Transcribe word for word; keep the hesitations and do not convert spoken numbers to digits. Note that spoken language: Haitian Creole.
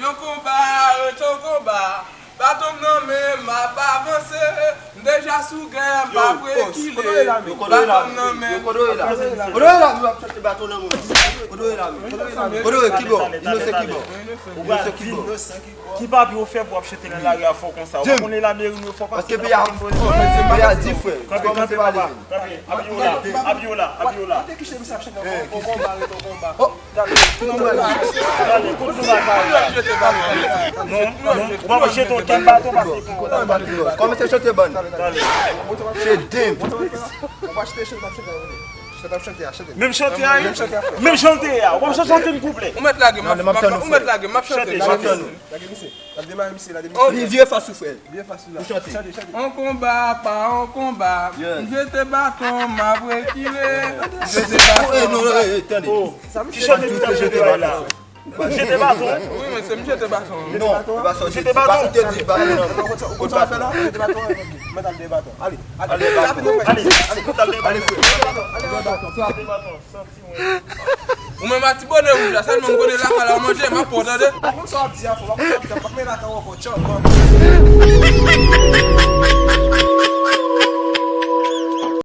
Yon konba, yon konba. Baton m nan men, m ap avanse. M deja sou gè, m pa rekile. Baton m nan men. Kote w ye la, menm? W ap chante baton nan men. Kote w ye la, menm? Kote w ye, kibò? Inosan kibò? Inosan kibò? Ki papi ou fè pou w ap chante nan lari a fò konsa? Ou pa konnen lameri nou fò pase. Paske peyi a, peyi a di, frè. Kanpe, kanpe, papa. Kanpe. Abiola, Abiola, Abiola. Kote ki chante misye ap chante nan konba, konba, konba. Gade, kout nou bagay. Non, non, ou pa jete okenn baton pase pou ou. Kòmanse chante, bann. Chante. Ou pa chante, chante, chante, chante, chante, chante. Menm chante a, menm chante a, frè. Menm chante a. Ou pa chante yon kouplè. Ou mèt lage m, ou mèt lage m, m ap chante. Chante, chante. Lage misye. L ap demare misye, l ap demare misye. Li vye fas ou, frè. Vye fas ou la. Chante. Chante, chante. On konba pa on konba. M jete baton, m ap rekile. M jete baton. Eh, non, eh, eh, tande. Ki chante misye ap chante la? Jete baton. Wi, men se m jete baton. Non, e pa sa w te di. Jete baton. Ou te di baton. Ou konn sa w fè la? Jete baton. Mèt al dèyè baton. Ale, ale, ale, ale, frè. Ou menm a ti bonè wouj la, sèlman m konnen lakay la w manje, m ap pran w, tande. Pa konn sa w ap di a, fò, pa konn sa w ap di a, pa k men lakay w ankò, tchanpan.